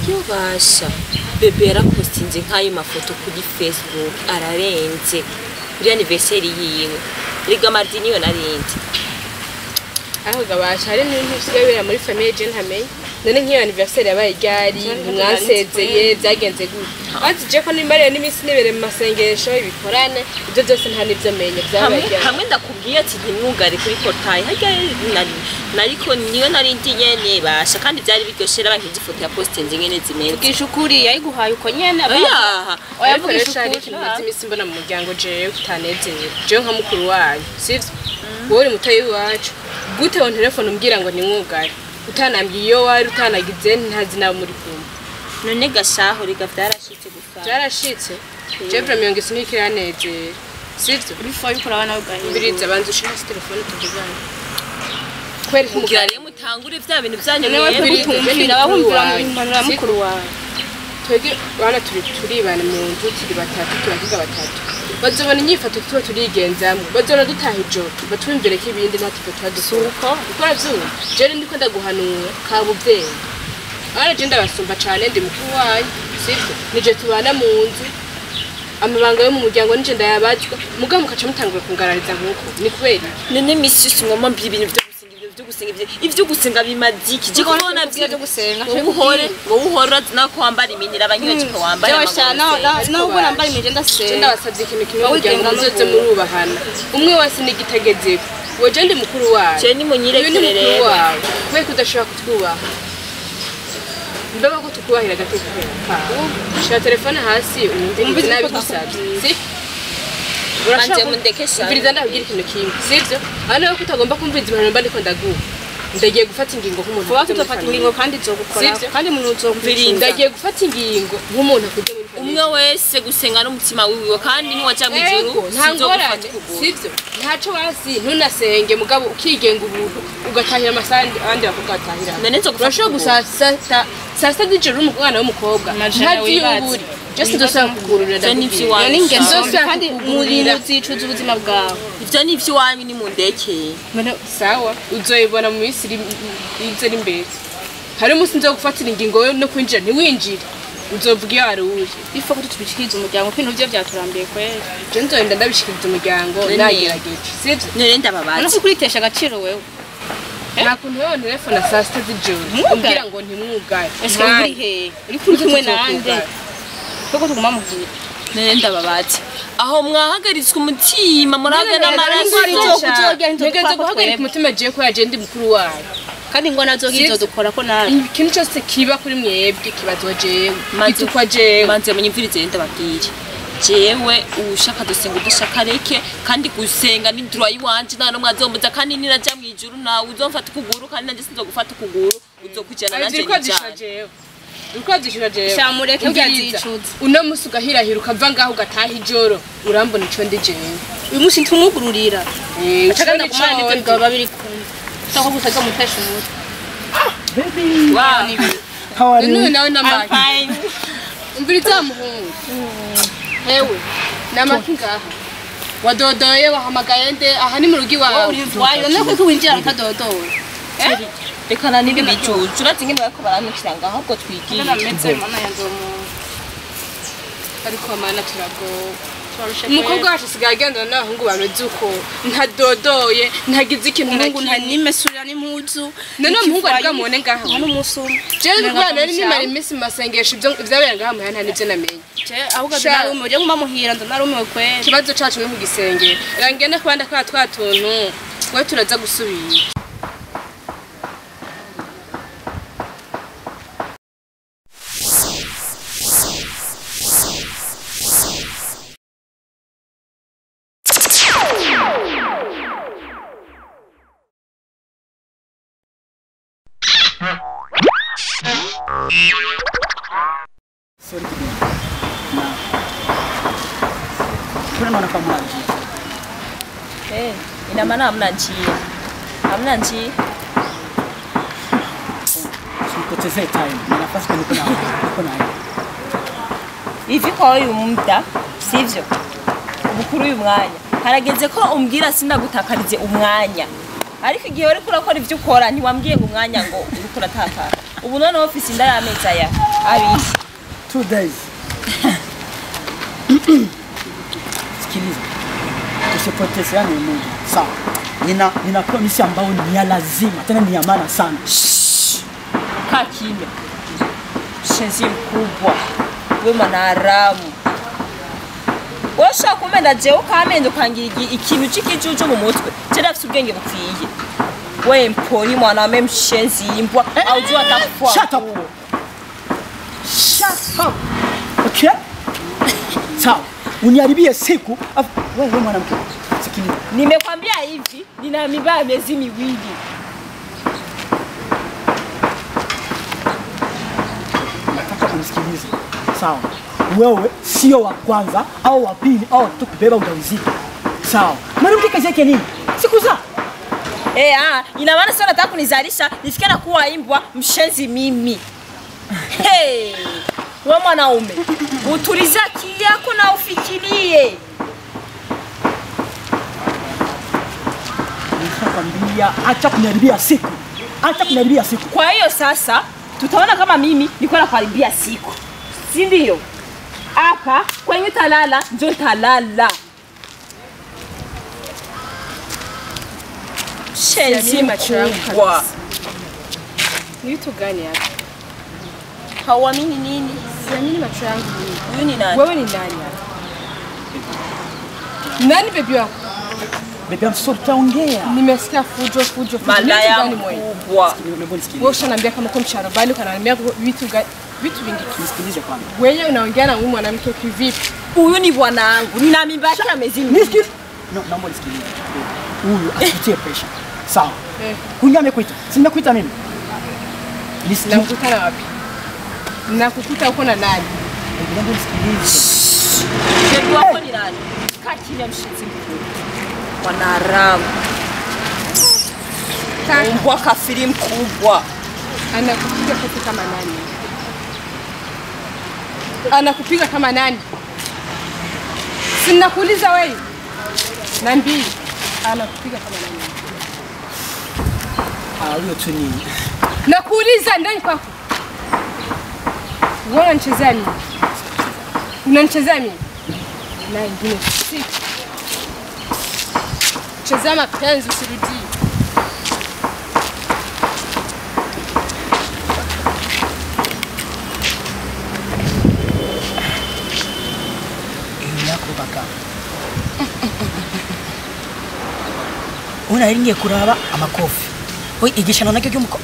Yo basha bebe yarapostinze nk'ayo mafoto kuri Facebook ararenze kuri anniversaire yiwe riga mardi niyo narindi. Aho gabasha hari n'ibintu bisigaye bibera muri famille je ntamenye. None nk'iyo anniversaire yabaye ryari, ntimwansezeye, byagenze gute? Bazi je ko nimariye n'iminsi nibere mu masengesho ibikorane, ibyo byose nta nivyo menye byabaye ryari. Hamwe ndakubwiye ati ntimwugare kuri portail harya nariko niyo narindi nyene basha kandi byari biryoshe rabanki ifoto ya postinze nyene zimeze. Vugisha ukuri yayiguhaye uko nyene oya. Oya vugisha ukuri ikintu maze iminsi mbona mu muryango jewe utanezeye. Jewe nka mukuru wanyu, sivyo? Wowe uri mutoyi wacu. Gute on telefone umbwira ngo nimwugare? Utanambye iyo wari utanagize ntazi nabo muri kumwe. None gashaho riga vyarashitse gusa. Vyarashitse. Je vraiment ngeso ntikiranezera. Sivyo? Uri yuko urabana ugahinda. Mbiriza banza ushire telefone tuvugane. Kweri kugira rero mutangure vya bintu byanyu mwebwe gutumvira abumvira impanuro mukuru wawe. Twege bana turi turibana mu nzu turi batatu turakiga batatu. Bazobona inyifato tuba turigenzamwe, bazobona dutaha ijoro, batwumvire ko ibindi natwe twadusura. Ukora vyumva, je ndiko ndaguhanura kabuvyeyi. Ara je ndabasumba cane ndi mukuru wanyu, sivyo? Nije tubana mu nzu. Amabanga yo mu muryango nije ndayabazwa, mugabo mukaca mutangura kungarariza nkuko. Ni kubera iki? None misi yose ngomba mbi ibintu vyo gusenga, ibintu vyo gusenga, ivyo gusenga bimaziki. Je kubona vyo gusenga. Wowe uhora nako wambara iminira abanyoje wambara amaguru. No ubona mbara iminira ndasenga. Je ndabasavye ikintu kimwe kugira ngo muzoze murubahana. Umwe wese nigitagezeko. Weje ndi mukuru wawe. Je ni munyirekere rero. Kubera ko udashobora kutwubaha. Mbega ko tukubahira agateka kawe. Shira telefone hasi umve nabigusavye. Si? Urashaka mundekesha. Umviriza ndabwira ikintu kimwe. Sivyo? Hano ko utagomba kumviriza impanuro mba ndiko ndaguha. Ndagiye gufata ingingo nk'umuntu. Vuba tuzofata ingingo kandi izogukora. Kandi umuntu uzokumviriza. Ndagiye gufata ingingo nk'umuntu akuze muri famille. Umwe wese gusenga n'umutima wiwe kandi niwaja mu ijuru sizogufata ukuguru. Sivyo? Ntaco basi ntunasenge mugabo ukigenga ubuntu ugatahira amasandi abandi bakugatahira. Urashobora gusa saa sita z'ijoro umwana w'umukobwa ntavyiyuburi. Just ndosaba kugurura ndakubwira. N'ingeso kandi muri muzicuza ubuzima bwawe. Ivyo ni ivy'iwanyu ni mundekeye. Sawa uzoyibona mu minsi iza iri imbere. Hari umunsi nzogufatira ingingo no kwinjira ntiwinjire. Uzovuga iyo wari uje. Ifa ko tutubishikiriza umuryango ko ibintu vyo vyaturambiye kweri. Je nzorinda ndabishikiriza umuryango nagerageje. Sivyo? None ndababaza. None kuritesha agaciro wewe. Nta kuntu wewe telefone saa sita z'ijoro umbwira ngo ntimwugare. Ese uri he? Uri kumwe nande? Koko tuguma mugira. None ndababaza. Aho mwahagaritswe umutima muraga n'amaraso. Ntegereza guhagarika umutima jewe ko yaje ndi mukuru wawe. Kandi ngo nazo ngizo dukora ko nawe. Ikintu cyose kiba kuri mwebwe kibazwa jewe. Bitukwa jewe. Manze munyumvirize ndababwire. Jewe ushaka dusenga udashaka reke kandi gusenga ni droit yiwanje nta nomwe azombuza kandi niraja mu ijuru nawe uzomfata ukuguru kandi nanje sinzogufata ukuguru uzokujana nanje nijana. Uriko jewe. Shamureke byazicuza. Uno musi ugahirahira ukava ngaho ugataha ijoro urambona ico ndi jewe. Uyu musi ntumugururira. Acaganda kumana nivyo bigaba babiri kumwe. Sako gutaga mutesha umutwe. Baby. Wow. How are you? None nawe namaki. Umviriza muhungu. Hewe namaki ngaha. Wadodoye wahamagaye nde aha ni mu rugi wawe. None ko winjira utadodoye. Reka na nibi bicucu urazi ingene bariko baranukira ngaho ahubwo twigiye. Ariko mana turagowe. Umukobwa wacu asigaye agendana n'abahungu bameze uko ntadodoye ntagize ikintu na Umuhungu kimwe. ntanimesura n'impuzu. None umuhungu ari bwamubone ngaha. Nta n'umunsi umwe. Jewe kubera nari nimara iminsi mu masengesho ibyo ibyabereye ngaha muhira nta n'ivyo namenye. Ahubwo Sha. narumiwe je nguma muhira ndo narumiwe kweri. Ikibazo cacu ni kugisengera. Rangende kubanda kwa twa tuntu we turaza gusubira. Sorry kidogo. Na mbona naona kama mna njia? Ina maana hamna njia. Hamna njia. Usipotezee time. Ni nafasi kwa niko nayo. Hivi kwa uyu muda, sivyo? Ubukuru uyu mwanya. Harageze ko umbwira sinagutakarize umwanya. Ariko igihe uriko urakora ivyo ukora ntiwambwiye ngo umwanya ngo uriko uratakara. Ubu none office ndayameza ya. Abiri. 2 days. Sikiliza. Tusipotezeane muda. Sawa. Nina promise ambayo ni ya lazima, tena ni ya maana sana. Kaa kimya. Mshenzi mkubwa. We mwanaharamu. Washa kumenda je ukamenda ukangira ikintu c'ikijuju mu mutwe. Je ndafise ubwenge bukwiye. We mpori mwanaume mshenzi imbwa aujua atakufua. Shut up. Shut up. Okay? Sawa. Uniharibie siku. Wewe mwanamke. Sikiliza. Nimekwambia hivi, nina mimba ya miezi miwili. Nataka unisikilize. Sawa. Wewe sio wa kwanza au wa pili au tu kubeba ujauzito. Sawa. Mwanamke kazi yake nini? Sikuzaa. Ina maana sasa nataka kunizalisha nifike na kuwa imbwa mshenzi mimi. Hey, wewe mwanaume, utulize akili yako na ufikirie. Nishakwambia acha kuniharibia siku. Acha kuniharibia siku. Kwa hiyo sasa tutaona kama mimi niko na kuharibia siku. Si ndio? Hapa kwenye talala ndio talala. Shenzi mkubwa. Ni vitu gani hapa? Hauamini nini? Siamini macho yangu. Huyu ni nani? Wewe ni nani hapa? Nani bebi wako? Bebi I'm sorry, tutaongea. Nimesikia fujo. Malaya mkubwa. Wewe ushaniambia kama uko msharobali, ukaniambia vitu gani? Vitu vingi. Nisikilize kwanza. Wewe unaongea na huyu mwanamke kivipi? Huyu ni bwanangu. Nina mimba yake ya miezi miwili. Nisikilize. No, naomba nisikilize. Huyu asitie pressure. Sawa. Huyu amekuita. Si nimekuita mimi. Nisikilize. Nakukutana wapi? Nakukuta uko na nani? Naomba nisikilize. Bebi wako ni nani? Kaa kimya mshenzi mkubwa. Mwanaharamu. Mbwa kafiri mkubwa. Anakupiga kofi kama nani? Anakupiga kama nani? Si nakuuliza wewe. Na mbili. Anakupiga kama nani? Huyo tu ni. Nakuuliza ndani kwako. Wewe unanichezea mimi. Unanichezea mimi. Na ingine siku. Chezea mapenzi usirudie. Una ringiye kuraba amakofi. Oy igishano nakyo cy'umuko.